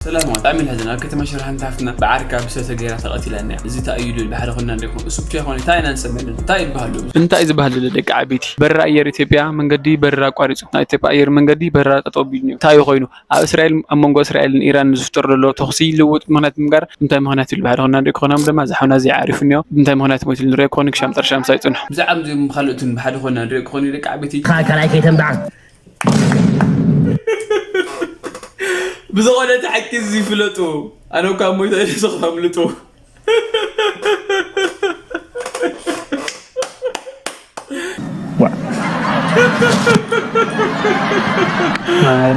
ሰላም፣ ብጣዕሚ ይሕዝን። ኣብ ከተማ ሽረ ሓንቲ ሓፍትና ብዓርካ ብሰተ ገይራ ተቐቲላ እኒኣ። እዚ እንታይ እዩ ልብል ብሓደ ኮይንና ንሪኦ። እሱ ብቻ ይኾን፣ እንታይ ኢና ንሰምዕ ኣለና? እንታይ ይበሃል ኣሎ? እንታይ እዩ ዝበሃል ዘሎ ደቂ ዓበይቲ? በረራ ኣየር ኢትዮጵያ መንገዲ በረራ ኣቋሪጹ። ናይ ኢትዮጵያ ኣየር መንገዲ በረራ ጠጠው ቢሉ እኒኦ። እንታይ እዩ ኮይኑ? ኣብ እስራኤል፣ ኣብ መንጎ እስራኤልን ኢራን ዝፍጠር ዘሎ ተኹሲ ልውውጥ ምኽንያት ምግባር እንታይ ምኽንያት እዩ? ብሓደ ኮይንና ንሪኦ። ክኾና ድማ ዝሓውና እዚ ዓሪፉ እኒኦ። እንታይ ምኽንያት ሞይቱ ንሪኦ። ክኾን ክሻም ጠርሻም ሳይጽንሑ። ብዛዕባ እዚኦም ካልኦትን ብሓደ ኮይንና ንሪኦ። ክኾን ደቂ ዓበይቲ። ካልኣይ ከይተንብዓ። ብዝኾነ እቲ ሓቂ እዚ ይፍለጡ። ኣነ እኳ ሞይተ ኢለ ስኽፍ ኣምልጡ።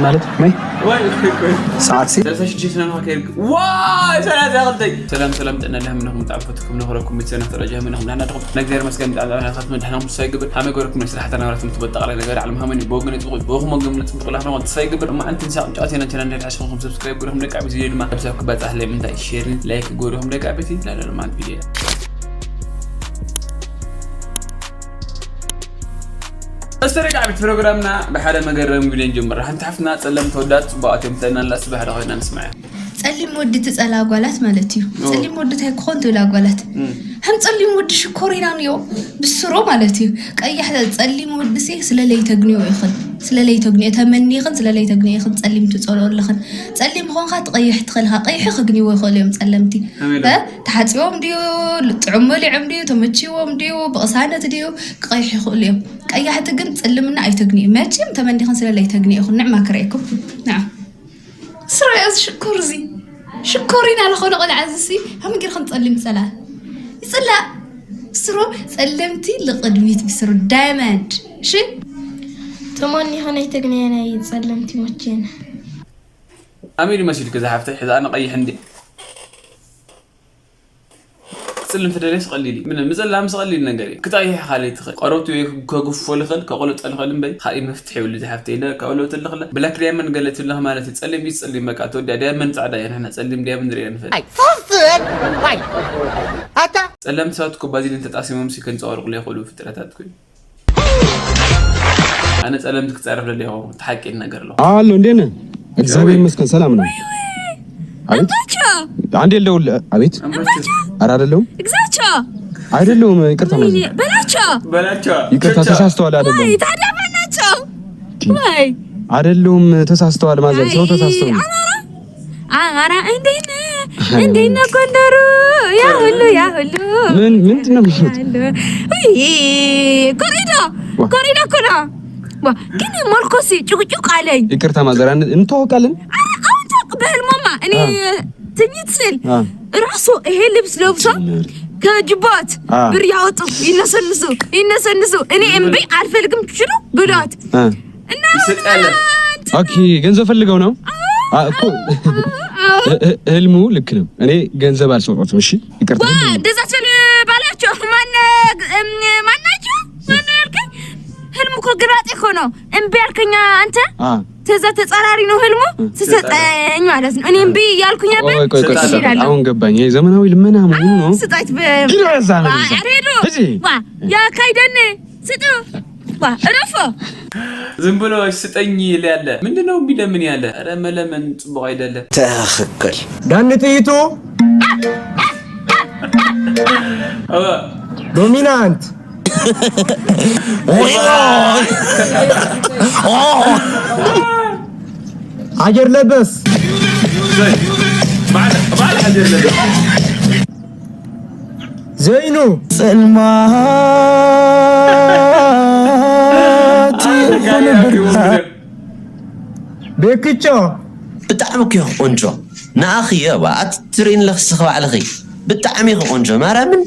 ማለት መይ ወይ፣ ወይ፣ ወይ። ሰዓት ሲ ሰላሳ ሽዱሽተ ስነ ከይርክ። ዋይ፣ ሰላሳ ክልተ። ሰላም፣ ሰላም፣ ጥዕና፣ ደህና ምነኹም? ጣዕፎትኩም ነኽረኩም፣ ቤተሰብና ተረጃ ምነኹም? ደህና ዲኹም? ናይ እግዚኣብሔር መስገን፣ ጣዕና፣ ጣዕና፣ ጣዕና፣ ምሳይ ግብር። ሃመይ ገረኩም፣ ናይ ስራሕ ተናግራት ምትበጠቕ፣ ናይ ነገር ዓለም ሃመኒ፣ ብወገን ጽቡቕ፣ ብኹም ወገን ጽቡቕ፣ ላህና፣ ወንት ሳይ ግብር። እማ፣ ኣንትን ሳቕ፣ ጫት፣ የና፣ ቸና፣ እንደ፣ ሓሽኹም፣ ሰብስክራይብ፣ ግርኹም፣ ደቂ ዓበይቲ፣ ድማ፣ ኣብ ሳብ ክባጻሕ፣ ለይ፣ ምንታይ፣ ሼርን፣ ላይክ፣ ጎርኹም፣ ደቂ ዓበይቲ፣ ላለ፣ ልማት ቪድዮ። እስተ ደቂ ዓበይቲ ፕሮግራምና ብሓደ መገረሚ ቪድዮ ንጀምር። ሓንቲ ሓፍትና ጸለምቲ ወዳት ጽቡቓት እዮም ትለና ኣላ፣ እስቲ ብሓደ ኮይና ንስምዓያ። ጸሊም ወዲ ትጸላ ጓላት ማለት እዩ። ኦ። ጸሊም ወዲ እንታይ ክኾን ትብል ጓላት? እም። ከም ጸሊም ወዲ ሽኮሪና ንዮ ብስሮ ማለት እዩ። ቀያሕ ጸሊም ወዲ ሲ ስለለይ ተግንዮ ይኽን። ስለለይ ተግንዮ ተመኒ ይኽን፣ ስለለይ ተግንዮ ይኽን፣ ጸሊም ትጸልኦ ኣለኽን። ጸሊም ኾንካ ትቐይሕ ትኽእልኻ። ቀይሑ ከግንይዎ ይኽእሉ እዮም ጸለምቲ። ከመይ ዶ? እ? ተሓጺቦም ድዩ? ጥዑም በሊዖም ድዩ? ተመችይዎም ድዩ? ብቕሳነት ድዩ? ክቐይሕ ይኽእሉ እዮም። ቀያሕቲ ግን ጽልምና ኣይተግንዩ። መቸም ተመኒኽን ስለለይ ተግንዮ ይኽን። ንዕማ ክርእየኩም። ንዓ። ስራይ እዚ ሽኮር እዚ። ሽኮሪና ዝኾነ ቆልዓ እዚ ሲ፣ ከመይ ጌርክን ጸሊም ጸላል? ይጽላእ። ስሮ ጸለምቲ ልቕድሚት ብስሩ ዳይመንድ። እሺ? ተማኒ ኸነይ ተግንየ ናይ ጸለምቲ መቼን። ኣሜን መሲልክ እዛ ሓፍተይ፣ ሕዚ ኣነ ቀይሕ እንድየ። ክጽልም ተደልየስ ቀሊል እዩ። ምን ምጽላምስ ቀሊል ነገር እዩ። ክጠይሕ ካልእ ትኽእል። ቆረብቱ ወይ ከጉፎ ልኽእል፣ ከቆልጦ ልኽእል እምበይ፣ ካልእ መፍትሒ የብሉ። እዚ ሓፍተይ ኢለ ከቆልጦ ልኽእል። ብላክ ዳይመንድ ገለ ትብለኽ ማለት እዩ። ጸሊም እዩ ጸሊም፣ በቃ ተወዲኣ። ዳይመንድ ጻዕዳ እያ፣ ንሕና ጸሊም ዳይመንድ ርኢና ንፈልጥ። ኣይ፣ ፉፍ ዝበል። ኣይ፣ ኣታ። ጸለምቲ ሰባት እኮ ባዚሊን ተጣሲሞም ሲ ከንጸባርቑ ዘይኽእሉ ፍጥረታት እኮ እዮም። ኣነ ጸለምቲ ክጻረፍ ደልየ ይኸውን፣ እቲ ሓቂ ነገር ኣለኹ። ኣሎ፣ እንዴት ነህ? እግዚአብሔር ይመስገን ሰላም ነው። አቤት። እምባቸው። አንዴ ልደውል። አቤት። እምባቸው። ኧረ አይደለሁም። ግዛቸው። አይደለሁም፣ ይቅርታ ወይኔ፣ ማለት ነው። በላቸው። በላቸው። ይቅርታ፣ ቻው፣ ቻው። ተሳስተዋል፣ አይደለሁም። ወይ፣ ታዲያ ማናቸው? ቲ-፣ ወይ። አይደለሁም፣ ተሳስተዋል ማለት ነው። ሰው አይ፣ ተሳስተው ነው። አማራ፣ አማራ፣ እንዴት ነህ? እንዴት ነህ ጎንደሩ? ያ ሁሉ፣ ያ ሁሉ። ምን፣ ምንድን ነው የሚሉት? ያ ሁሉ። ውይ፣ ኮሪዶ፣ ዋ። ኮሪዶ እኮ ነው። ዋ፣ ግን ሞልኮሲ ጭቁጭቅ አለኝ። ይቅርታ ማዘር፣ አን-፣ እንተዋወቃለን? ኧረ አሁን ታውቅ በህልሞማ እኔ አ። ትኝት ስል አ። ራሱ ይሄ ልብስ ለብሶ ትምህርት። ከጅባት አ። ብር ያወጡ ይነሰንሱ፣ ይነሰንሱ። እኔ እምቢ አልፈልግም ትችሉ ብሏት። አ። እና ይሰጣል። አሁን ኦኬ፣ ገንዘብ ፈልገው ነው? አ፣ እኮ አዎ፣ አዎ። ህ-፣ ህ-፣ ህልሙ ልክ ነው። እኔ ገንዘብ አልሰጠሁትም። እሺ፣ ይቅርታ፣ ዋ፣ ህልሙ ነው። እንደዛ ትበል ባላቸው። ማን፣ እም፣ ማናቸው? ማን ያልከኝ? ህልሙ እኮ ግልባጥ እኮ ነው። እምቢ ያልከኝ አንተ? አ። ተዛ ተጻራሪ ነው ህልሙ። እም። ትሰጠኝ ማለት ነው። እኔ እምቢ ያልኩኝ ነበር። ቆይ፣ ቆይ፣ ቆይ፣ እሺ ቆይ፣ እላለሁ። አሁን ገባኝ። ይሄ ዘመናዊ ልመና መሆኑ ነው። ስጣት በ-፣ ሂድ ወደዛ ነው ዋ፣ ይዛ። ኧረ ሄዱ። ሂጂ። ዋ፣ ያካሂደን። ስጡ። ዋ፣ እረፎ። ዝም ብሎ ስጠኝ ይል ያለ። ምንድን ነው የሚለምን ያለ? ኧረ መለመን ጽቡቅ አይደለም። ትኽክል። ዳን ጥይቱ። እወ። ዶሚናንት። አየር ለበስ። በዓል፣ በዓል አየር ለበስ። ዘይኑ። ጽልማት ይኹን ብርሃን። ቤክቾ። ብጣዕሚ እኮ ኢኺ ቆንጆ። ንኣኺ እየ እባ፣ ኣቲ ትርእይኒ ኣለኺ እስኺ ባዕልኺ። ብጣዕሚ ኢኺ ቆንጆ፣ ማርያምን።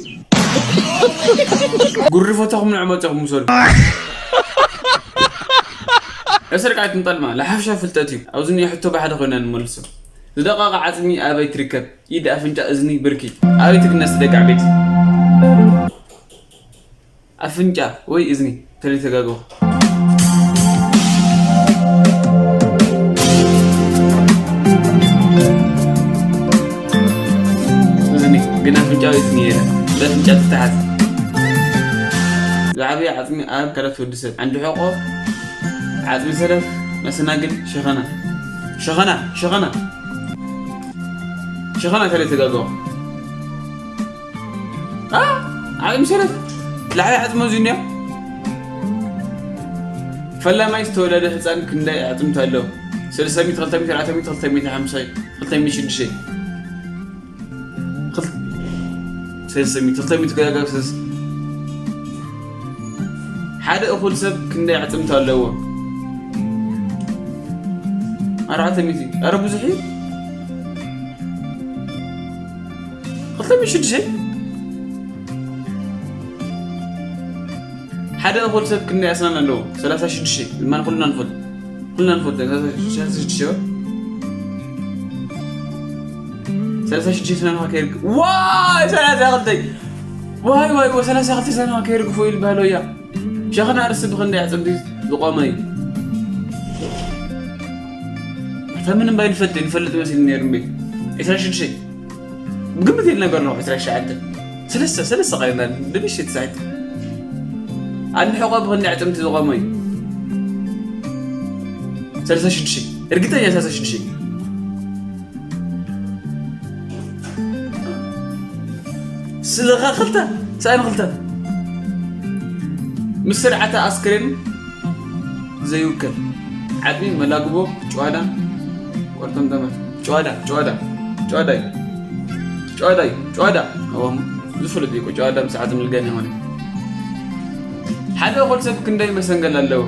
ጉሪ ፎቶኹም ንዕመጾኹም ምሰሉ። እስር ቃይት ንጠልማ፣ ለሓፍሻ ፍልጠት እዩ። ኣብዚ እኒኦ ሕቶ ብሓደ ኮይና ንመልሶ። ዝደቐቐ ዓጽሚ ኣበይ ትርከብ? ኢድ፣ ኣፍንጫ፣ እዝኒ፣ ብርኪ። ኣበይ ትግነስ ደቂ ዓበይቲ? ኣፍንጫ ወይ እዝኒ? ተለይ ተጋግኹ። እዝኒ፣ ግን ኣፍንጫ ወይ እዝኒ የለ። ብኣፍንጫ ትተሓዝ። ዝዓበየ ዓጽሚ ኣብ ኣካላት ወዲ ሰብ። ዓንዲ ሕቖ፣ ዓጽሚ ሰለፍ፣ መሰናግል፣ ሸኸና። ሸኸና፣ ሸኸና። ሸኸና ተለ ተጋገው። ኣ፣ ዓቕሚ ሰለፍ። ላዕሊ ዓጽሞ እዚ እንድዮ። ፈላማይ ዝተወለደ ህጻን ክንደይ ኣዕጽምቲ ኣለዎ? ሰለስተ ሚእቲ፣ ክልተ ሚእቲ፣ ኣርባዕተ ሚእቲ፣ ክልተ ሚእቲ ሓምሳ፣ ክልተ ሚእቲ ሽዱሽተ። ክል-፣ ሰለስተ ሚእቲ፣ ክልተ ሚእቲ ገጋግስስ። ሓደ እኹል ሰብ ክንደይ ኣዕጽምቲ ኣለዎ? ኣርባዕተ ሚእቲ። ኣረ ብዙሕ እዩ። ክልተ ሚእቲ ሽዱሽተ። ሓደ እኹል ሰብ ክንደይ ኣስናን ኣለዎ? ሰላሳ ሽዱሽተ። ድማ ኩልና ንፈልጥ። ኩልና ንፈልጥ። ሰላሳ ሽዱሽተ። ሰላሳ ሽዱሽተ ስናንኻ ከይርግ-፣ ዋይ፣ ሰላሳ ክልተ። ዋይ፣ ዋይ፣ ዋይ፣ ሰላሳ ክልተ ስናንኻ ከይርግፎ ኢሉ ባህሎ እያ። ሸኽና ርእሲ ብኽንደይ ኣዕጽምቲ ዝቖመ እዩ? ኣታ ምንም ባይንፈልጥ፣ ንፈልጥ መሲሉ ነይሩ እምበይ። ዕስራ ሽዱሽተ። ግምት ኢል ነገር ነው፣ ዕስራ ሸዓተ። ሰለስተ፣ ሰለስተ ቃይና፣ ብብሽት ሳይት። ኣንድ ሕቆ ብኽንደይ ኣዕጽምቲ ዝቖመ እዩ? ሰለስተ ሽዱሽተ። እርግጠኛ ሰለስተ ሽዱሽተ። ስልኻ ክልተ፣ ሳእን ክልተ። ምስ ስርዓተ ኣስክሬን ዘይውከል። ዓጽሚ፣ መላግቦ፣ ጭዋዳ፣ ቆርተምተመት። ጭዋዳ፣ ጭዋዳ፣ ጭዋዳ እዩ። ጭዋዳ እዩ፣ ጭዋዳ። እዎም፣ ዝፍለጥ እዩ እኮ፣ ጭዋዳ ምስ ዓጽሚ ልገን ይኾነ። ሓደ እኹል ሰብ ክንደይ መሰንገል ኣለዎ?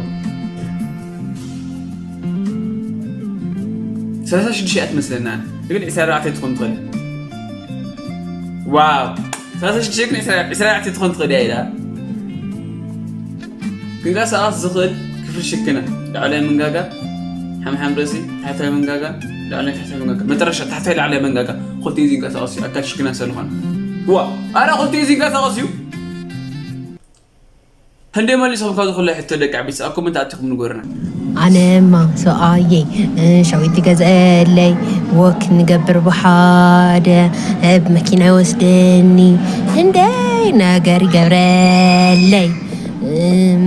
ሰላሳ ሽዱሽተ እያ ትመስለና። ግን ዕስራ ኣርባዕተ ትኾን ትኽእል። ዋው! ሰላሳ ሽዱሽተ ግን ዕስራ፣ ዕስራ ኣርባዕተ ትኾን ትኽእል እያ ኢላ። ክንቀሳቐስ ዝኽእል ክፍሊ ሽክና፣ ላዕላይ መንጋጋ፣ ሓምሓም ርእሲ፣ ታሕታይ መንጋጋ፣ ላዕላይ ታሕታይ መንጋጋ፣ መጠረሻ ታሕታይ ላዕላይ መንጋጋ፣ ክልቲኡ ዝንቀሳቐስ እዩ፣ ኣካል ሽክና ስለዝኾነ። ዋ! ኣረ ክልቲኡ ዝንቀሳቐስ እዩ። ህንደይ መሊስኩም ካብዚ ኩሉ ሕቶ ደቂ ዓበይቲ ኣብ ኮመንት ኣቲኹም ንገሩና። ኣነማ ሰብኣየይ፣ እ፣ ሸዊት ይገዝአለይ፣ ወክ ንገብር ብሓደ፣ እ፣ ብመኪና ይወስደኒ፣ ህንደይ ነገር ይገብረለይ፣ እም፣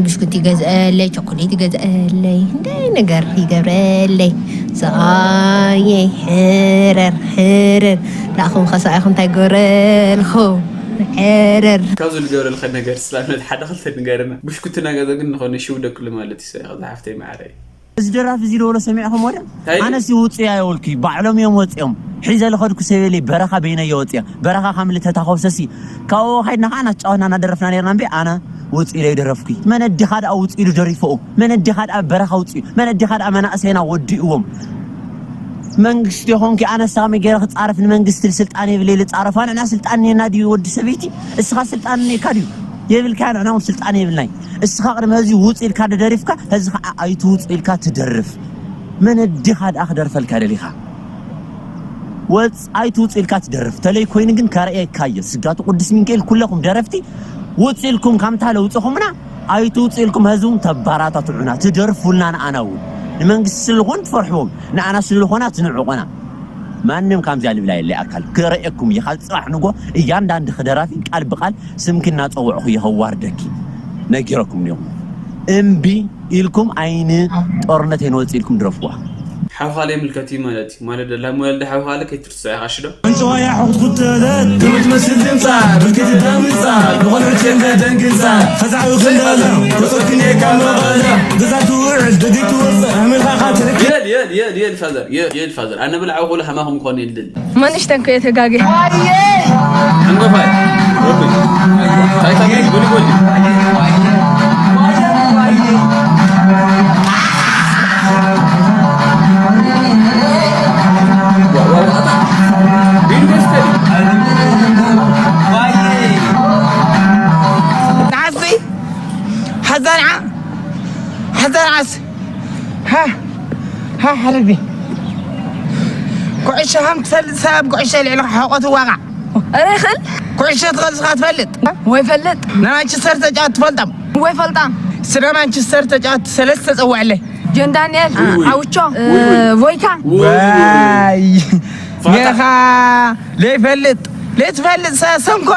ብሽኩቲ ይገዝአለይ፣ ቸኮሌት ይገዝአለይ፣ ህንደይ ነገር ይገብረለይ። ሰብኣየይ ሕረር፣ ሕረር፣ ንኣኹም ከ ሰብኣይኹም እንታይ ይገብረልኹም? ሕረር። ካብዚ ዝገብረልካ ነገር ስለ ኣብነት ሓደ ክልተ ንገርና። ብሽኩቲ እናገዘ ግን ዝኾነ ሽውደክሉ ማለት እዩ፣ ዝሓፍተይ ማዕረ እዩ። እዚ ደራፊ እዚ ዝበሎ ሰሚዕኹም ወደ? እንታይ? ኣነሲ ውፅእ ኣይበልኩ፣ ባዕሎም እዮም ወፂኦም። ሒዘ ዝኸድኩ ሰብ የለይ፣ በረኻ በይነየ ወፂአ። በረኻ ካብ ምልተታ ከውሰሲ፣ ካብኡ ኸይድና ኸዓ እናተጫወትና እናደረፍና ነርና እምበይ፣ ኣነ ውፅእ ኢለ ይደረፍኩ። መን ኣዲኻ ደኣ ውፅእ ኢሉ ደሪፎ? መን ኣዲኻ ደኣ በረኻ ውፅእ? መን ኣዲኻ ደኣ መናእሰይና ወዲእዎም? መንግስቲ ይኹንኪ፣ ኣነስ ከመይ ገይረ ክጻረፍ? ንመንግስቲ ስልጣን የብለይ ልጻረፋ። ንሕና ስልጣን እኔና ድዩ ወዲ ሰበይቲ? እስኻ ስልጣን እኔካ ድዩ? የብልካ፣ ንሕና እውን ስልጣን የብልናይ። እስኻ ቅድሚ ህዝቢ ውፅ ኢልካ ደደሪፍካ፣ ህዝቢ ከዓ ኣይትውፅ ኢልካ ትደርፍ። መን ኣዲኻ ደኣ ክደርፈልካ ደሊኻ? ወፅ ኣይትውፅ ኢልካ ትደርፍ። ተለይ ኮይኑ ግን ከርእየካ እየ። ስጋቱ ቅዱስ ሚካኤል ኩለኹም ደረፍቲ ውፅ ኢልኩም ካምታ ለውፅኹምና ኣይትውፅ ኢልኩም ህዝቢ እውን ተባራታትዑና፣ ትደርፉልና ንኣና እውን። ንመንግስቲ ስለዝኾኑ ትፈርሕዎም፣ ንኣና ስለዝኾና ትንዕቑና። ማንም ካምዚኣ ልብላ የለ ኣካል። ክርእየኩም እየ። ካብ ፅባሕ ንጎ እያንዳንድ ክደራፊ ቃል ብቃል ስምኪ እናፀውዕኹ እየ ከዋርደኪ። ነጊረኩም እኒኹም። እምቢ ኢልኩም ኣይን ጦርነት ኣይንወፅእ ኢልኩም ድረፍዋ። ሓውኻለ ይምልከት እዩ ማለት እዩ። ማለት ደላ መወልደ ሓውኻለ ከይትርስዖ ኢኻ ሽዶ? ኣንጭዋ ያሕኹት ኩተለት፣ ከምትመስል ድምፃ፣ ብርክቲ ዳምፃ፣ ንቖልዑ ቸንገ ደንግፃ፣ ፈዛዕዊ ክንደለ፣ ተፀክኔካ መቐለ፣ ገዛ ትውዕል፣ ደገ ትወፅእ፣ ኣሚልካ ካትርክ። የል፣ የል፣ የል፣ የል ፋዘር፣ የል፣ የል ፋዘር። ኣነ ብልዓዊ ኩሉ ሃማኹም ክኾን የልድል። መንእሽተን ከየተጋገ። ዕንጎፋይ። ኦኬ። ታይታ ቤት ጉድ ጉድ። ዋ፣ ዋ፣ ዋ፣ ኣታ። ዩኒቨርሲቲ። ንዓዚ ሓዛንዓ። ሓዛንዓስ። ሃ፣ ሃ፣ ሓለቢ። ኩዕሾ ሃም ትፈልጥ ሰብ ኩዕሾ ልዕሊ ሓቆ ትዋቃዕ። ኣረ ይኽእል። ኩዕሾ ትቐልስኻ ትፈልጥ። ወይ ፈልጥ። ናይ ማንቸስተር ተጫወት ትፈልጦም። ወይ ፈልጣ። ስለ ማንቸስተር ተጫወት ሰለስተ ጸውዕለይ። ጆን ዳንኤል፣ ውይ፣ ውይ። ዓውቾ፣ ውይ፣ ውይ። እ፣ ቮይካ። ውይ፣ ውይ። ዋይ። ፋታ። ጌኻ ለይፈልጥ፣ ለይትፈልጥ ሰ-፣ ሰንኳ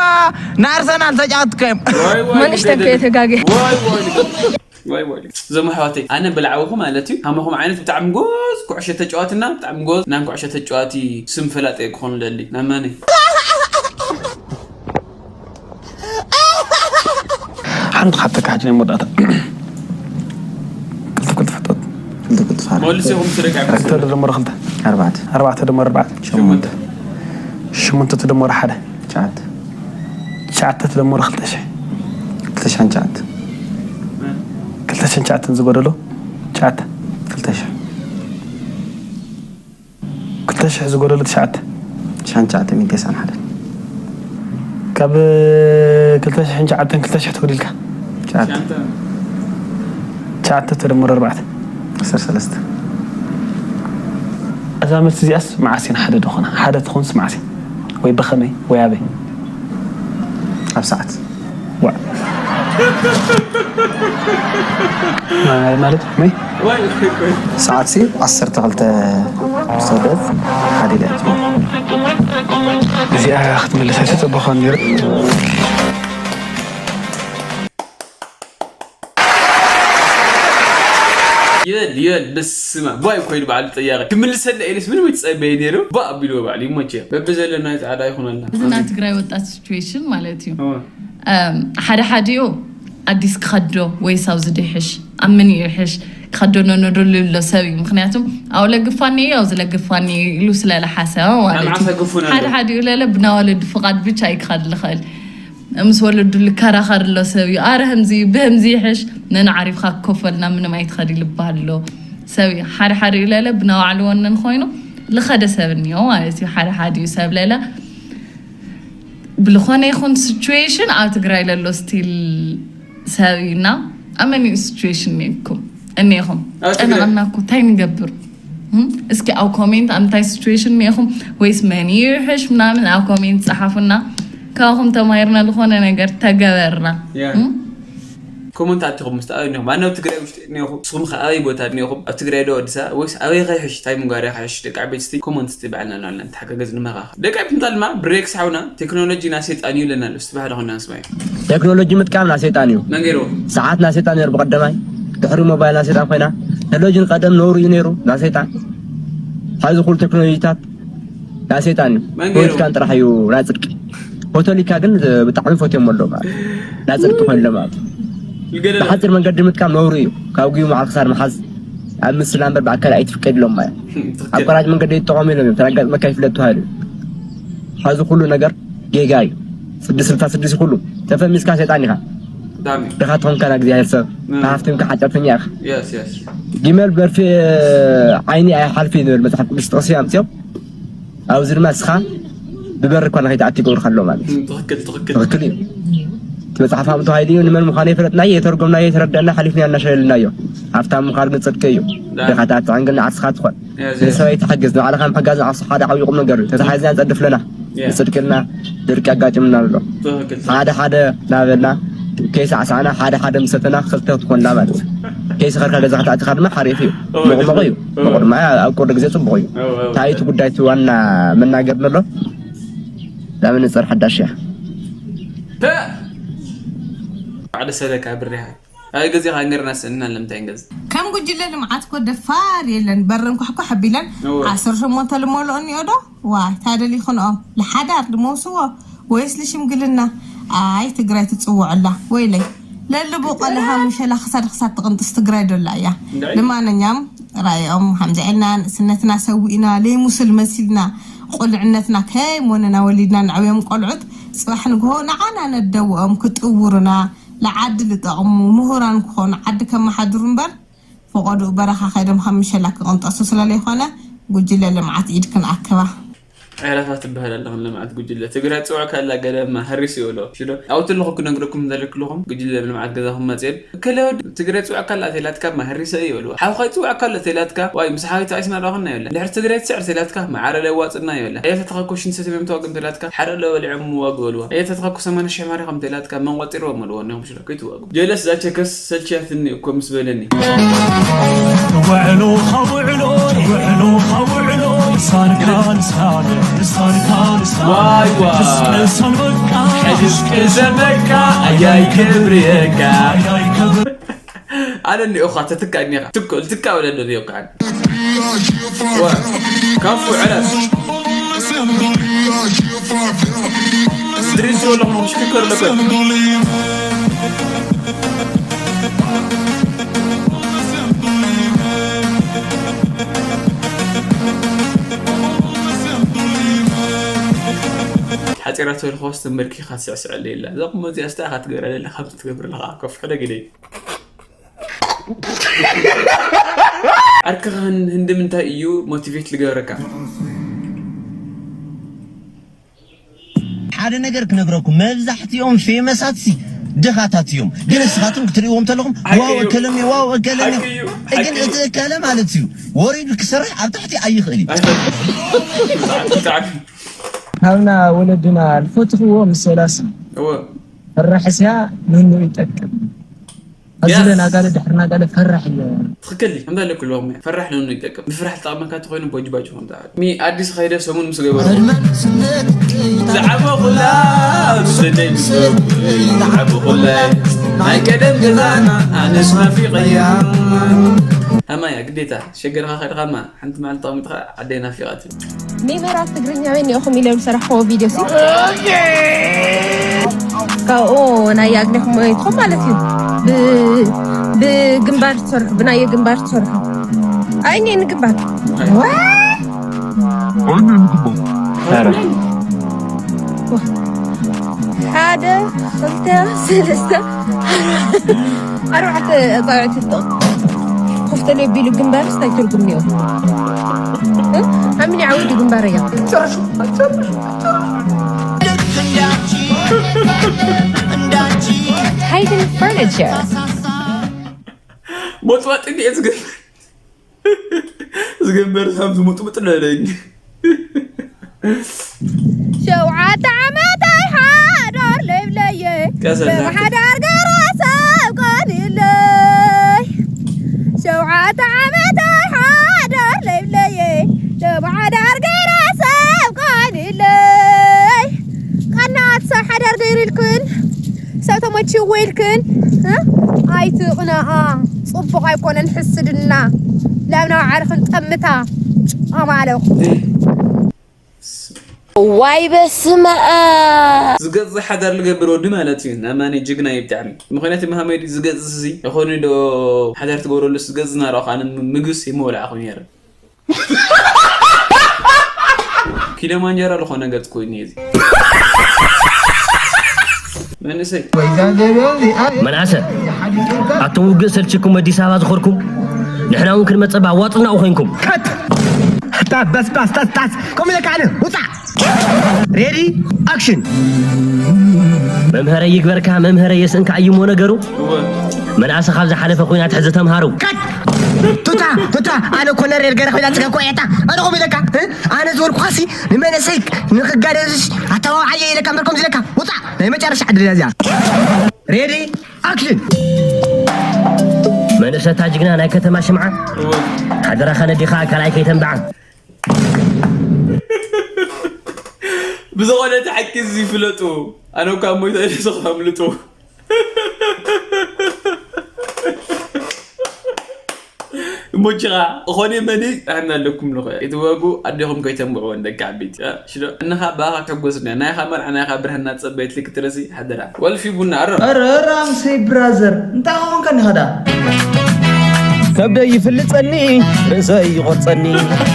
ንኣርሰናል ተጫወት ከዮም። ዋይ፣ ዋይ፣ መንእሽተን ልደደ። ከየተጋገ። ዋይ፣ ዋይ፣ ልደደ። ዋይ ዋይ። እዞም ኣሕዋተይ ኣነ ብልዓውኹ ማለት እዩ ሃመኹም ዓይነት ብጣዕሚ ጎዝ ኩዕሾ ተጫዋትና ብጣዕሚ ጎዝ ናን ኩዕሾ ተጫዋቲ ስም ፈላጠ ክኾኑ ደሊ ናመኒ። ሓንቲ ካብተካ ሕጂ ናይ መወዳእታ። ክልተ ክልተ ፈጠጥ። ክልተ ክልተ ፋር መልስ ይኹም ስደቂ ክልተ ተደመረ ክልተ። ኣርባዕተ ኣርባዕተ ተደመረ ኣርባዕተ። ሸሞንተ ሸሞንተ ተደመረ ሓደ። ትሽዓተ ትሽዓተ ተደመረ ክልተ ሽሕ። ክልተ ሽሕን ትሽዓተ ክልተ ሽሕን ትሽዓተን ዝጎደሎ ትሽዓተ። ክልተ ሽሕ ክልተ ሽሕ ዝጎደሎ ትሽዓተ። ትሽዓን ትሽዓተ ሚእቲ ተስዓን ሓደን ካብ ክልተ ሽሕን ትሽዓተን ክልተ ሽሕ ተወዲልካ ትሽዓተ ትሽዓተ ተደመረ ኣርባዕተ። ዓሰርተ ሰለስተ እዛ መልሲ እዚኣስ መዓስ ኢና ሓደ ዝኾና ሓደ ትኾንስ መዓስ እያ? ወይ ብኸመይ ወይ ኣበይ? ኣብ ሰዓት ዋ ማለት መይ ሰዓት ሲ ዓሰርተ ክልተ ሰደት ሓዲደ እዚኣ ክትምልስ ኣይተፀበኻን ነይረ። ይበል ይበል በስመ ኣብ ቧይ እኮ ኢሉ በዓሉ ጠያቂ ክምልሰለ ኢሉስ ምንም ኣይትፀበየ ነይሩ ባ ኣቢልዎ በዓሉ ይሞቸ በብዘለና ፃዕዳ ይኹነልና እዚ ናይ ትግራይ ወጣት ሲቹዌሽን ማለት እዩ እወ። እም፣ ሓደ ሓዲኡ ኣዲስ ክኸዶ ወይስ ኣብዚ ድሕሽ ኣብ ምን ይሕሽ ክኸዶ ነነዶ ልሎ ሰብ እዩ ምክንያቱም ኣው ለግፋኒ እዩ ኣውዚ ለግፋኒ እዩ ኢሉ ስለለሓሰበ ማለት ዓሳ እዩ ግፉን ኣሎ። ሓደ ሓዲኡ ለለ ብናወለዱ ፍቓድ ብቻ እዩ ክኸድ ልኽእል ምስ ወለዱ ልከራኸር ኣሎ ሰብ እዩ ኣረ ህምዚ እዩ ብህምዚ ይሕሽ ነን ዓሪፍካ ክከፈልና ምንም ኣይትኸድ ይልባሃል ኣሎ ሰብ እዩ ሓደ ሓደ እዩ ለለ ብናባዕሉ ወነን ኮይኑ ልኸደ ሰብ እኒኦ ማለት እዩ ሓደ ሓደ እዩ ሰብ ለለ ብልኾነ ይኹን ሲቹዌሽን ኣብ ትግራይ ለሎ ስቲል ሰብ እዩና ኣብ መኒኡ ሲቹዌሽን እኒኩም እኒኹም ኣብ ትግራይ። ጨነቐናኩ እንታይ ንገብር እም? እስኪ ኣብ ኮሜንት ኣብ እንታይ ሲቹዌሽን እኒኹም ወይስ መን ይርሕሽ ምናምን ኣብ ኮሜንት ፀሓፉና ካብኹም ተማሂርና ዝኾነ ነገር ተገበርና ያ። እም? ኮመንት ኣቲኹም ምስ ኣበይ እኒኹም ኣነ ኣብ ትግራይ ውሽጢ እኒኹም ንስኹም ከ ኣበይ ቦታ እኒኹም ኣብ ትግራይ ዶ ኣዲስ ኣበባ ወይስ ኣበይ ከይሕሽ እንታይ ምንጓርያ ከይሕሽ ደቂ ዓበይቲ ስቲ ኮመንት ስቲ ባዕልና ንባዕልና ንተሓጋገዝ ንመኻኸል ደቂ ዓበይቲ እንታይ ድማ ብሬክስ ሓውና ቴክኖሎጂ ናይ ሰይጣን እዩ ለና ኣሎ ስቲ ባህሊ ኾና ንስማይ ቴክኖሎጂ ምጥቃም ናይ ሰይጣን እዩ። መንገርዎ ሰዓት ናይ ሰይጣን ነይሩ ብቐደማይ፣ ድሕሪ ሞባይል ናይ ሰይጣን ኮይና። ቴክኖሎጂ ቀደም ነውሩ እዩ ነይሩ ናይ ሰይጣን። ሕዚ ኩሉ ቴክኖሎጂታት ናይ ሰይጣን እዩ። መንገርዎ ፖለቲካን ጥራሕ እዩ ናይ ፅድቂ። ፖቶሊካ ግን ብጣዕሚ ፈትዮም ኣሎ ማለት ናይ ፅድቂ ኮይኑ ኣሎ ማለት እዩ። ልገደለ ብሓፂር መንገዲ ምጥቃም ነውሩ እዩ። ካብ ጉዩ መዓል ክሳድ ምሓዝ ኣብ ምስላ እምበር ብኣካል ኣይትፍቀድ ኢሎም ማለት ኣብ ቆራጭ መንገዲ ይጠቐሙ ኢሎም እዮም ተረጋግመካ ይፍለጥ ተባሂሉ እዩ። ሕዚ ኩሉ ነገር ጌጋ እዩ። ስድስት ስልሳ ስድስት ኩሉ ተፈሚስካ ሰይጣን ኢኻ። ዳሚ ድኻ ትኾንካ ና እግዚኣብሔር ሰብ እም። ሃፍትምካ ሓጢኣተኛ ኢኻ። የስ የስ ጊመል በርፌ ዓይኒ ኣይሓልፍ እዩ ዝብል መፅሓፍ ቅዱስ ጥቕሲ ኣምፅኦም ኣብዚ ድማ እስኻ ብበር እኳ ንኸይትኣቲ ይገብርካ ኣሎ ማለት እዩ። ትኽክል ትኽክል ትኽክል እዩ። እቲ መፅሓፍ ሃም ተዋሂዱ እዩ ንመን ምዃኑ የፈለጥናዮ የተርጎምናዮ የተረዳና ሓሊፍና እናሸለልናዮ። ሃፍታም ምዃን ግን ፅድቂ እዩ። ድኻታት ጥዕን ግን ንዓስኻ ትኾን። የስ እዚ ሰበይቲ ሓግዝ ንባዕልኻ ምሕጋዝ ንዓሱ ሓደ ዓብዪ ቁም ነገር እዩ። ተታሒዝና ንፀድፍ ኣለና። ያ። ንፅድቅልና ድርቂ ኣጋጢምና ኣሎ። ትኽክል ሓደ ሓደ ናበልና ከይሳዕሳዕና ሓደ ሓደ ምሰተና ክልተ ትኾንና ማለት እዩ። ከይሰኸርካ ገዛ ክትኣትኻ ድማ ሓሪፍ እዩ። እወ፣ መቑመቑ እዩ። እወ። መቑ ድማ ኣብ ቁሪ ግዜ ፅቡቕ እዩ። እወ፣ እወ። እንታይ እቲ ጉዳይ እቲ ዋና መናገር ዘሎ ናብ ንፅር ሓዳሽ እያ። ተ ሓደ ሰለካ ብሪሃ ኣብ ገዜኻ እንገርና ስእንና ለምታይ ገዝ ከም ጉጅለ ልምዓት ኮ ደፋር የለን በረን ኳሕኳሕ ኣቢለን እወ። ዓሰርተ ሸሞንተ ልመልኦ እኒኦ ዶ ዋይ ታደል ይኽንኦም ልሓዳር ድመውስዎ ወይስ ልሽምግልና ኣይ ትግራይ ትፅውዕላ ወይለይ ለልቡ ቆልሃ ምሸላ ክሳድ ክሳድ ትቕንጥስ ትግራይ ዶላ እያ እንዳይ? ልማነኛም ራእዮም ሃምዚ ዕልና ንእስነትና ሰዊእና ለይሙስል መሲልና ቁልዕነትና ከይሞነና ወሊድና ንዕብዮም ቆልዑት ፅባሕ ንግሆ ንዓና ነደውኦም ክጥውሩና ልዓዲ ልጠቕሙ ምሁራን ክኾኑ ዓዲ ከመሓድሩ እምበር ፈቐድኡ በረኻ ከይዶም ከም ምሸላ ክቕንጠሱ ስለለይኾነ ጉጅለ ልምዓት ኢድ ክንኣክባ። ዕረፋ ትበሃል ኣለኹም ልምዓት ጉጅለ ትግራይ ፅውዕ ካላ ገለ መሃሪስ ይበሎ ሽዶ ኣብቲ ኣለኹ ክነግረኩም ዘለክልኹም ጉጅለ ልምዓት ገዛኹም መፅየል እከለ ወዲ ትግራይ ፅውዕ ካላ ተላትካ መሃሪሰ ይበልዋ ሓውኻይ ፅውዕ ካሎ ተላትካ ዋይ ምስ ሓወይ ተኣይስና ዳኹና ይበለ ድሕሪ ትግራይ ትስዕር ተላትካ መዓረ ለዋፅና ይበለ ኣየተተኸኮ ሽንሰት መምተዋግም ተላትካ ሓደ ሎ በሊዖም ምዋግ በልዋ ኣየተተኸኮ ሰማንያ ሽሕ ማሪኾም ተላትካ መን ቆፂርዎም በልዎ እኒኹም ሽዶ ከይትዋጉ ጀለስ ዛቸከስ ሰልችያትኒ እኮ ምስ በለኒ ውዕሎ ኸውዕሎ ውዕሎ ኸውዕሎ ንሳንካ ንሳነ ንሳንካ ንሳነ ዋይ ዋይ ሕዝቅኤል ሰልበቃ ሕዝቅኤል ሰልበቃ ኣያይ ክብርየካ ኣያይ ክብር ኣነ እኒኦኻ ተትካ እኒኻ ትክ ልትካ ወለዶ እኒኦካ ኣነ ዋ ካፉ ዕረፍ ድሪት ወለኹ ሽክከር ለከ ሓፂራ ተልኮስ ተመልኪኻ ትስዕስዐለ የላ እዛ ቁመ እዚኣ ስታ ኢኻ ትገብራ ዘለኻ ትገብር ኣለኻ ከፍሑ ደግደይ ዓርክኻ ህንዲ ምንታይ እዩ ሞቲቬት ልገብረካ ሓደ ነገር ክነግረኩም መብዛሕትኦም ፌመሳት ሲ ድኻታት እዮም ግን እስኻትኩም ክትርእዎም ተለኹም ዋው እከለም ዋው እከለም ግን እቲ እከለ ማለት እዩ ወሪዱ ክሰርሕ ኣብ ታሕቲ ኣይኽእል እዩ ብጣዕሚ ካብና ወለድና ልፈትኽዎ ምሰላሲ ፈራሕስያ ንኑ ይጠቅም ኣዝለን ኣጋለ ድሕርና ጋለ ፈራሕ እየ ትኽክል ከምዛ ለኩ ኣለኹም ፈራሕ ንኑ ይጠቅም ምፍራሕ ዝጠቕመካ ተኾይኑ ቦጅባጅ ኾምታ ሚ ኣዲስ ኸይደ ሰሙን ምስ ገበሩ ዝዓበኹላ ስደይ ምስ ገበሩ ዝዓበኹላ ናይ ቀደም ገዛና ኣነስ ናፊቐያ ኣማያ ግዴታ ሸገርካ ከድኻማ ሓንቲ መዓልቲ ተቐሚጥኻ ዓደይ ናፊቓት እዩ። ሜሜራት ትግርኛ በይን ኢኹም ኢለ ዝሰራሕክዎ ቪድዮ ሲ ካብኡ ናይ ኣግኒኹም ወይትኹም ማለት እዩ ብ- ብግንባር ትሰርሑ ብናየ ግንባር ትሰርሑ ኣይኔ ንግንባር ሓደ ክልተ ሰለስተ ኣርባዕተ ኣጻብዕቲ ይፍጠቕ ኮፍተለይ ቢሉ ግንባርስ እንታይ ትርጉም እኒኦ ኣሚኒ ዓውዲ ግንባር እያ Hidden furniture. ሞጥባጥ እንዲየ ዝገብር ዝገበር ካብ ዝሙጥሙጥ ንበለኒ ሸውዓተ ዓመተይ ሓዳር ለይብለየ ብሓዳር ገራ ሰብ ቀኒለይ ሸውዓተ ዓመተይ ሓዳር ለይብለየ ብሓዳር ገራ ሰብ ቀኒለይ ቀናት ሰብ ሓዳር ገይሩ ኢልክን ሰብ ተመችዎ ኢልክን ኣይትቕነኣ ፅቡቕ ኣይኮነን ሕስድና ላብና ዓርኽን ጠምታ ኣማለኹ ዋይ በስመ ኣብ ዝገዝእ ሓዳር ልገብር ወዲ ማለት እዩ ናማኒ ጅግና እዩ ብጣዕሚ ምክንያቱ መሃመድ ዝገዝእ እዚ ይኮኑ ዶ ሓዳር ትገብረሉ ዝገዝእ ናረኹ ኣነ ምግብስ ይመወልዓ ኮይኑ ነረ ኪሎማንጀሮ ዝኾነ ገጽ ኮይኑ እዚ መንእሰይ መናእሰ ኣቶም ውግእ ሰልችኩም ኣዲስ ኣበባ ዝኸርኩም ንሕና እውን ክንመፀ ባዋፅናኡ ኮይንኩም ከት ጣስ በስባስ ጣስ ጣስ ከምኡ ኢለካ ኣነ ውፃእ ሬዲ ኣክሽን መምህረይ ይግበርካ መምህረይ የስእንካ እዩሞ ነገሩ መናእሰ ካብ ዝሓለፈ ኩናት ሕዚ ተምሃሩ ቱታ ቱታ ኣነ ኮነ ሬድ ገረ ኮይና ጽገ ኮየታ ኣነ ኮም ኢለካ ኣነ ዝበልኩኻሲ ንመንእሰይ ንክጋደዝሽ ኣተባባዓየ ኢለካ እምበር ከምዚ ኢለካ ውፃእ ናይ መጨረሻ ዕድል እዚኣ ሬዲ ኣክሽን መንእሰታ ጅግና ናይ ከተማ ሽምዓ ሓደራኻ ነዲኻ ካልኣይ ከይተንብዓ ብዝኾነ እቲ ሓቂ እዚ ይፍለጡ ኣነ ካብ ሞይታ ኢለ ስኹም ኣምልጡ እሞችኻ ኾነ መኒ ኣህና ኣለኩም ንኸ ይትወጉ ኣዴኹም ከይተንብዕወን ደቂ ዓበይቲ ሽዶ እንኻ ብኣኻ ከጎስና ናይኻ መርዓ ናይኻ ብርሃና ጸበይት ልክትረሲ ሓደራ ወልፊ ቡና ኣረ ኣረ ራምሰይ ብራዘር እንታይ ኾንካ እንዲኻ ዳ ከብደይ ይፍልጸኒ ርእሰይ ይቆርጸኒ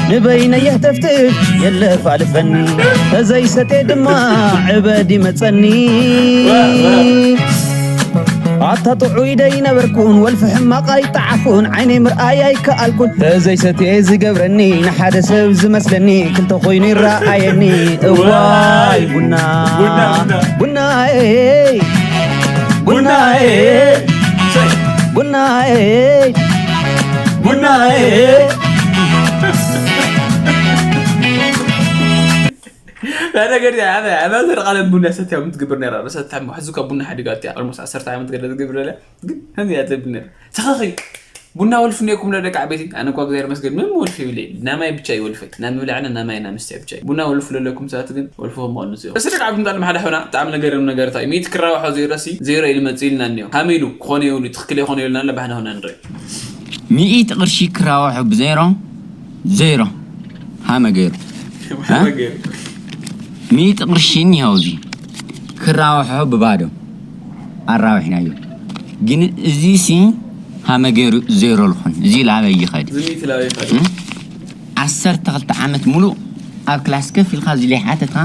ንበይነይ የህተፍትፍ የለፋልፈኒ ተዘይሰቴ ድማ ዕበድ ይመጸኒ ኣታ ጥዑይ ደይነበርኩን ወልፊ ሕማቕ ኣይጠዓኹን ዓይነይ ምርኣይ ኣይከኣልኩን ተዘይሰትየ ዝገብረኒ ንሓደ ሰብ ዝመስለኒ ክልተ ኮይኑ ይረኣየኒ እዋይ ቡና ቡናኤ ቡናኤ ቡናኤ ቡናኤ ነገር ኣበ ኣበ ዘርቃለም ቡና ሰትያ ምትግብር ነራ ርእሰ ታሞ ሕዚ ካብ ቡና ሓዲጋ እያ ኦልሞስት ዓሰርተ ዓመት ገለ ትገብር ዘለ ግን ከምዚ እያ ትብል ነራ ተኸኺ ቡና ወልፍ እኒኦኩም ዶ ደቂ ዓበይቲ? ኣነ እኳ እግዚኣብሔር ይመስገን ምንም ወልፍ የብለይ። ናይ ማይ ብቻ እዩ ወልፈይ። ናይ ምብላዕና ናይ ማይ ናይ ምስትያ ብቻ እዩ። ቡና ወልፍ ለለኩም ሰባት ግን ወልፍኹም መቐንሱ እዮም። እስቲ ደቂ ዓበይቲ ምጣሉ ሓደ ሆና ብጣዕሚ ነገር ነገር እንታይ እዩ? ሚእቲ ክራዋሖ ዜሮ ሲ ዜሮ ኢሉ መጽእ ኢልና እኒኦ። ሃመ ኢሉ ክኾነ የብሉ ትኽክል የኾነ የብልና ኣሎ ባህና ሆና ንርኢ። ሚእቲ ቅርሺ ክራዋሖ ብዜሮ ዜሮ ሃመ ገይሩ። ሃመ ገይሩ። ሚእቲ ቅርሺ እኒሃው እዚ ክራዋሖ ብባዶ ኣራዊሕናዮ። ግን እዚ ሲ ሃመ ገይሩ ዜሮ ልኾን። እዚ ላበይ ይኸድ? እዚ ሚእቲ ላበይ ይኸድ? እም? ዓሰርተ ክልተ ዓመት ሙሉእ ኣብ ክላስ ከፍ ኢልካ እዚ ለይሓተትካ፣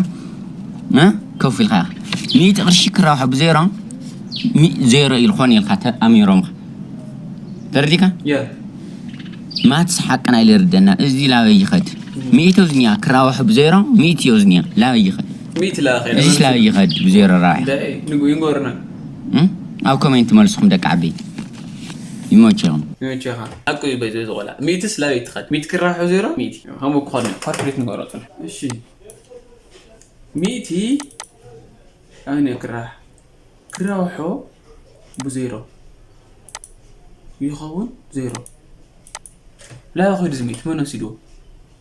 እ? ከፍ ኢልካ ኢኻ። ሚእቲ ቅርሺ ክራዋሖ ብዜሮ፣ ሚ-፣ ዜሮ ኢልኾን ኢልካ ተኣሚሮምካ። ተረዲካ? ያ። ማትስ ሓቅና ኢለ ይርደና። እዚ ላበይ ይኸድ? ሚእቲ ዝኒያ ክራዋሖ ብዜሮ፣ ሚእቲ ዮ ዝኒያ ላበይ ይኸድ? ሚእቲ ላኸ እዚስ ላበይ ይኸድ ብዜሮ ራባሕ? እንታይ ንጉ ይንጎርና። እም? ኣብ ኮሜንት መልስኹም ደቂ ዓበይቲ። ይመቸኹም። ይመቸኻ። ሓቁ እዩ በዚ ዝቆላ። ሚእቲ ስላበይ ትኸድ? ሚእቲ ክራባሑ ዜሮ፣ ሚእቲ። ከምኡ ክኾን እዩ። ካልኩሌት ንገሮ ጽንሕ። እሺ። ሚእቲ ኣነ ክራባሕ። ክራባሖ ብዜሮ። ይኸውን ዜሮ። ላበይ ኸይዱ እዚ ሚእቲ? መን ወሲድዎ?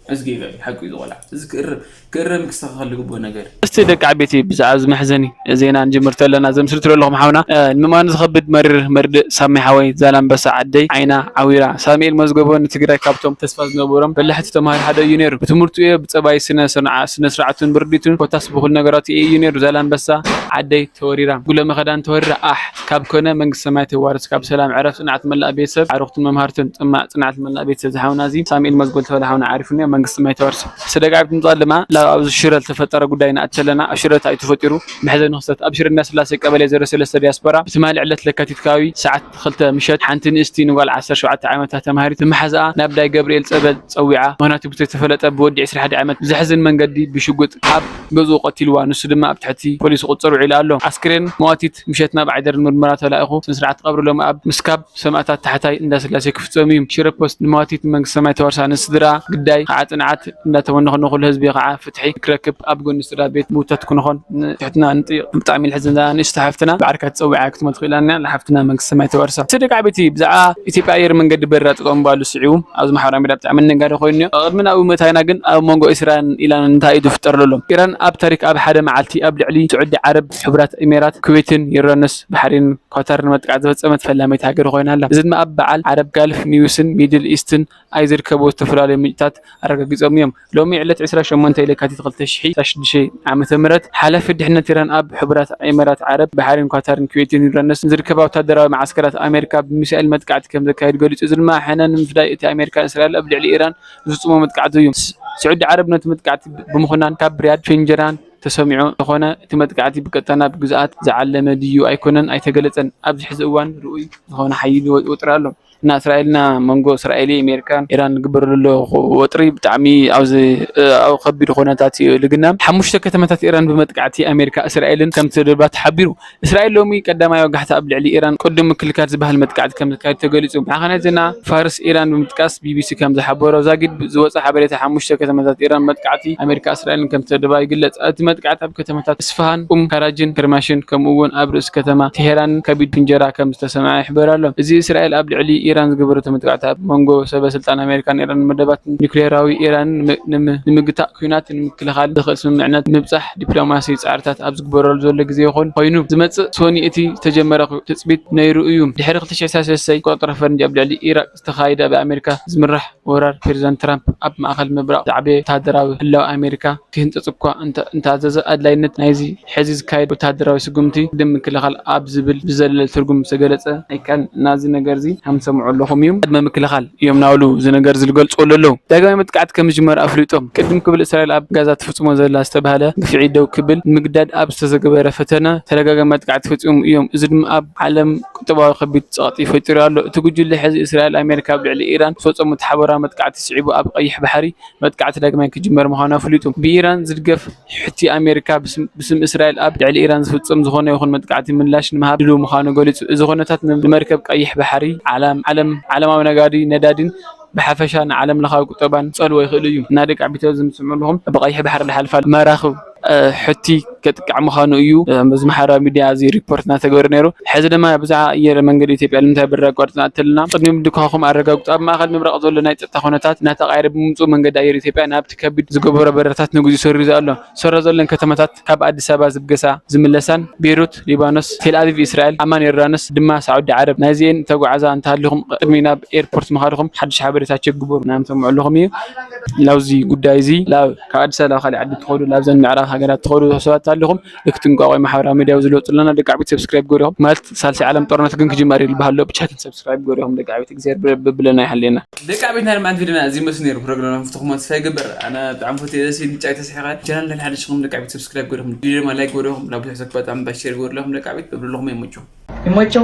እዝጊ ይበል፣ ሓቁ እዩ ዝቆልዓ። እዚ ክእረም፣ ክእረም ክስተኻኸል ዝግብኦ ነገር። እስቲ ደቂ ዓበይቲ ብዛዕባ እዚ መሕዘኒ ዜና ንጅምር ተለና፣ ዘምስልትሉ ኣለኹም ሓውና፣ እ፣ ንምእማኑ ዝኸብድ መሪር መርድእ ሳሚ ሓወይ ዛላምበሳ ዓደይ ዓይና ዓዊራ። ሳሙኤል መዝገቦ ንትግራይ ካብቶም ተስፋ ዝነበሮም በላሕቲ ተምሃሮ ሓደ እዩ ነይሩ። ብትምህርቱ እየ ብጸባይ ስነ ስርዓ-፣ ስነ ስርዓቱን ብርዲቱን ኮታስ ብኹል ነገራቱ እየ እዩ ነይሩ። ዛላምበሳ ዓደይ ተወሪራ። ጉለመ ኸዳን ተወሪራ። ኣሕ፣ ካብ ኮነ መንግስተ ሰማይ ተዋርስ፣ ካብ ሰላም ዕረፍ፣ ጽንዓት መላእ ቤተሰብ፣ ኣዕሩኽትን መምሃርትን፣ ጽማእ ጽንዓት መላእ ቤተሰብ ዝሓውና እዚ ሳሙኤል መዝጎል ተባለ ሓውና ዓሪፉ እኒኦ፣ መንግስተ ሰማይ ተዋርስ። ሰደጋቢት ምጻል ድማ ላብ ኣብዚ ሽረ ዝተፈጠረ ጉዳይ ንኣተለና፣ ኣብ ሽረ እንታይ እዩ ተፈጢሩ? መሕዘኒ ክስተት ኣብ ሽረ እንዳስላሴ ቀበሌ ዜሮ ሰለስተ ዲያስፖራ ብትማሊ ዕለት ለካቲት ከባቢ ሰዓት ክልተ ምሸት ሓንቲ ንእስቲ ንጓል ዓሰርተ ሸውዓተ ዓመታ ተማሃሪት ብመሓዛኣ ናብ ዳይ ገብርኤል ጸበል ጸዊዓ፣ ምኽንያቱ ብዘይተፈለጠ ብወዲ ዕስራ ሓደ ዓመት ብዘሕዝን መንገዲ ብሽጉጥ ኣብ ገዝኡ ቀቲልዋ። ንሱ ድማ ኣብ ትሕቲ ፖሊስ ቁጽጽር ውዒሉ ኣሎ። ኣስክሬን መዋቲት ምሸት ናብ ዓይደር ምርመራ ተላኢኹ፣ ስነ ስርዓት ቀብሪ ሎም ኣብ ምስካብ ሰማእታት ታሕታይ እንዳስላሴ ክፍጸም እዩ። ሽረ ፖስት ንመዋቲት መንግስተ ሰማይ ተዋርሳ፣ ንስድራ ግዳይ ከዓ ጽንዓት እንዳተመነኹ ንኹሉ ህዝቢ ከዓ ፍትሒ ክረክብ ኣብ ጎኒ ስድራ ቤት ምውታት ክንኾን ንትሕትና ንጥይቕ። ብጣዕሚ ልሕዝና ንእሽቶ ሓፍትና ብዓርካ ትጸውዓ ክትመት ክኢላና ንሓፍትና መንግስተ ሰማይ ተዋርሳ። ስደቂ ዓበይቲ ብዛዕባ ኢትዮጵያ ኣየር መንገዲ በረራ ጠጠው ምባሉ ስዒቡ ኣብዚ ማሕበራዊ ሚድያ ብጣዕሚ ኣነጋሪ ኮይኑ እዩ። ቅድሚ ናብኡ ምእታይና ግን ኣብ መንጎ እስራኤልን ኢራንን እንታይ እዩ ዝፍጠር ዘሎ? ኢራን ኣብ ታሪክ ኣብ ሓደ መዓልቲ ኣብ ልዕሊ ስዑዲ ዓረብ፣ ሕቡራት ኢሜራት፣ ኩዌትን፣ ዮርዳኖስ፣ ባሕሬን፣ ኳታርን መጥቃዕቲ ዝፈጸመት ፈላመይቲ ሃገር ኮይና ኣላ። እዚ ድማ ኣብ በዓል ዓረብ ጋልፍ ኒውስን ሚድል ኢስትን ኣይ ዝርከብዎ ዝተፈላለዩ ምንጭታት ኣረጋጊጾም እዮም። ሎሚ ዕለት ዕስራ ሸሞንተ ለካቲት ክልተ ሽሕን ሽዱሽተ ዓመተ ምህረት ሓላፊ ድሕነት ኢራን ኣብ ሕቡራት ኢሜራት ዓረብ፣ ባሕሬን፣ ኳታርን ኩዌትን ዮርዳኖስን ዝርከባ ወታደራዊ መዓስከራት ኣሜሪካ ብሚሳኤል መጥቃዕቲ ከም ዘካየዱ ገሊጹ። እዚ ድማ ሕነ ንምፍዳይ እቲ ኣሜሪካን እስራኤል ኣብ ልዕሊ ኢራን ዝፍጽሞ መጥቃዕቲ እዩ። ስ-፣ ስዑዲ ዓረብ ነቲ መጥቃዕቲ ብምኹናን ካብ ሪያድ ፊንጀራን ተሰሚዑ እንተኾነ፣ እቲ መጥቃዕቲ ብቀጥታ ናብ ግዝኣት ዝዓለመ ድዩ ኣይኮነን ኣይተገለጸን። ኣብዚ ሕዚ እዋን ርኡይ ዝኾነ ሓይሊ ወ-፣ ወጥሪ ኣሎ። እና እስራኤልና መንጎ እስራኤል፣ ኣሜሪካን ኢራን ዝግበር ዘሎ ወጥሪ ብጣዕሚ ኣብዚ፣ እ፣ ኣብ ከቢድ ኩነታት እዩ ልግነ። ሓሙሽተ ከተማታት ኢራን ብመጥቃዕቲ ኣሜሪካ እስራኤልን ከም ዝተደብደባ ተሓቢሩ። እስራኤል ሎሚ ቀዳማይ ወጋሕታ ኣብ ልዕሊ ኢራን ቅዱም ምክልካል ዝበሃል መጥቃዕቲ ከም ዘካየድ ተገሊጹ። ማዕኸናት ዜና ፋርስ ኢራን ብምጥቃስ ቢ ቢ ሲ ከም ዝሓበሮ፣ ዛጊድ ዝወጸ ሓበሬታ ሓሙሽተ ከተማታት ኢራን መጥቃዕቲ ኣሜሪካ እስራኤልን ከም ዝተደብደባ ይግለጽ። እቲ መጥቃዕቲ ኣብ ከተማታት እስፋሃን፣ ኡም ካራጅን፣ ከርማሽን ከምኡ እውን ኣብ ርእሲ ከተማ ቴሄራንን ከቢድ ፍንጀራ ከም ዝተሰምዐ ይሕበር ኣሎ። እዚ እስራኤል ኣብ ልዕሊ ኢራን ዝገበረቶ መጥቃዕቲ ኣብ መንጎ ሰበ ስልጣን ኣሜሪካን ኢራን መደባት ኒውክሌራዊ ኢራን ም-፣ ንም-፣ ንምግታእ ኲናት ንምክልኻል ዝኽእል ስምምዕነት ንምብጻሕ ዲፕሎማሲ ጻዕርታት ኣብ ዝግበረሉ ዘሎ ግዜ ይኹን ኮይኑ፣ ዝመጽእ ሶኒ እቲ ዝተጀመረ ትጽቢት ነይሩ እዩ። ድሕሪ ክልተ ሽሕን ሰለስተን ቆጸራ ፈረንጂ ኣብ ልዕሊ ኢራቅ ዝተኻየደ ብኣሜሪካ ዝምራሕ ወራር፣ ፕሬዚዳንት ትራምፕ ኣብ ማእከል ምብራቕ ዝዓበየ ወተሃደራዊ ህላወ ኣሜሪካ ክህንጽጽ እኳ እንተ-፣ እንተኣዘዘ፣ ኣድላይነት ናይዚ ሕዚ ዝካየድ ወተሃደራዊ ስጉምቲ ቅድሚ ምክልኻል ኣብ ዝብል ብዘለለ ትርጉም ዝተገለጸ ኣይከኣልን። ናዚ ነገር እዚ ከም ትሰምዑ ኣለኹም እዩ። ቅድመ ምክልኻል እዮም ናብሉ እዚ ነገር እዚ ዝገልጽዎ ዘለዉ። ዳግማይ መጥቃዕቲ ከም ዝጅመር ኣፍሊጦም። ቅድም ክብል እስራኤል ኣብ ጋዛ ትፍጽሞ ዘላ ዝተባህለ ግፍዒ ደው ክብል ንምግዳድ ኣብ ዝተገበረ ፈተነ ተደጋጋሚ መጥቃዕቲ ፈጺሞም እዮም። እዚ ድማ ኣብ ዓለም ቁጠባዊ ከቢድ ጸቕጢ ፈጢሩ ኣሎ። እቲ ጉጅለ ሕዚ እስራኤል ኣሜሪካ ኣብ ልዕሊ ኢራን ዝፈጸሙት ሓበራዊ መጥቃዕቲ ስዒቡ ኣብ ቀይሕ ባሕሪ መጥቃዕቲ ዳግማይ ክጅመር ምዃኑ ኣፍሊጡ። ብኢራን ዝድገፍ ሑቲ ኣሜሪካ ብስም፣ ብስም እስራኤል ኣብ ልዕሊ ኢራን ዝፍጸም ዝኾነ ይኹን መጥቃዕቲ ምላሽ ንምሃብ ድሉው ምዃኑ ገሊጹ። እዚ ኩነታት ን-፣ ንመርከብ ቀይሕ ባሕሪ፣ ዓለም፣ ዓለም፣ ዓለማዊ ነጋዲ ነዳዲን ብሓፈሻ ንዓለም ለኻዊ ቁጠባን ጸልዎ ይኽእል እዩ። እና ደቂ ዓቢቶ ዝምስምዑ ኣለኹም፣ ብቐይሕ ባሕሪ ዝሓልፋ መራኽብ፣ እ፣ ሑቲ ከጥቅዕ ምዃኑ እዩ በዚ ማሕበራዊ ሚድያ እዚ ሪፖርት እናተገበረ ነይሩ። ሕዚ ድማ ብዛዕባ ኣየር መንገዲ ኢትዮጵያ ንምንታይ በረራ ኣቋሪፅና እተልና ቅድሚ ምድኳኹም ኣረጋግጡ። ኣብ ማእኸል ምብራቕ ዘሎ ናይ ፀጥታ ኩነታት እናተቐየረ ብምምፅኡ መንገዲ ኣየር ኢትዮጵያ ናብቲ ከቢድ ዝገበሮ በረራታት ንግዚኡ ሰሪዙ ኣሎ። ዝሰረዘለን ከተማታት ካብ ኣዲስ ኣበባ ዝብገሳ ዝምለሳን ቤይሩት ሊባኖስ፣ ቴል ኣቪቭ እስራኤል፣ ኣማን ዮርዳኖስ ድማ ሳዑዲ ዓረብ። ናይዚኤን ተጓዓዛ እንተሃሊኹም ቅድሚ ናብ ኤርፖርት ምኻድኹም ሓድሽ ሓበሬታ ቸክ ግበሩ። ናምቶም ኣለኹም እዩ። ላብዚ ጉዳይ እዚ ላብ ካብ ኣዲስ ኣበባ ካልእ ዓዲ ትኸዱ፣ ላብዘን ምዕራብ ሃገራት ትኸዱ ሰባት ኣለኹም ልክትንቋቆ ማሕበራዊ ሚድያ ዝለወጡ ኣለና። ደቂ ዓቢት ሰብስክራይብ ገሪኹም ማለት ሳልሲ ዓለም ጦርነት ግን ክጅመር ይልባሃሎ ብቻ ግን ሰብስክራይብ ገሪኹም ደቂ ዓቢት እግዚኣብሔር ብብለና ይሃልየና። ደቂ ዓቢት ናይ ልምዓት ቪድዮና እዚ መስሉ ነይሩ። ፕሮግራም ፍትኹም ተስፋ ይገብር። ኣነ ብጣዕሚ ፈትየ ደስ ኢልኒ ጫይ ተስሒቐ። ቻናል ናይ ሓደ ሽኹም ደቂ ዓቢት ሰብስክራይብ ገሪኹም ቪድዮ ድማ ላይክ ገሪኹም ናብ ብዙሕ ሰብ በጣም ባሸር ገሪኹም ደቂ ዓቢት ብብለኹም ይመችኹም። ይመችኹም።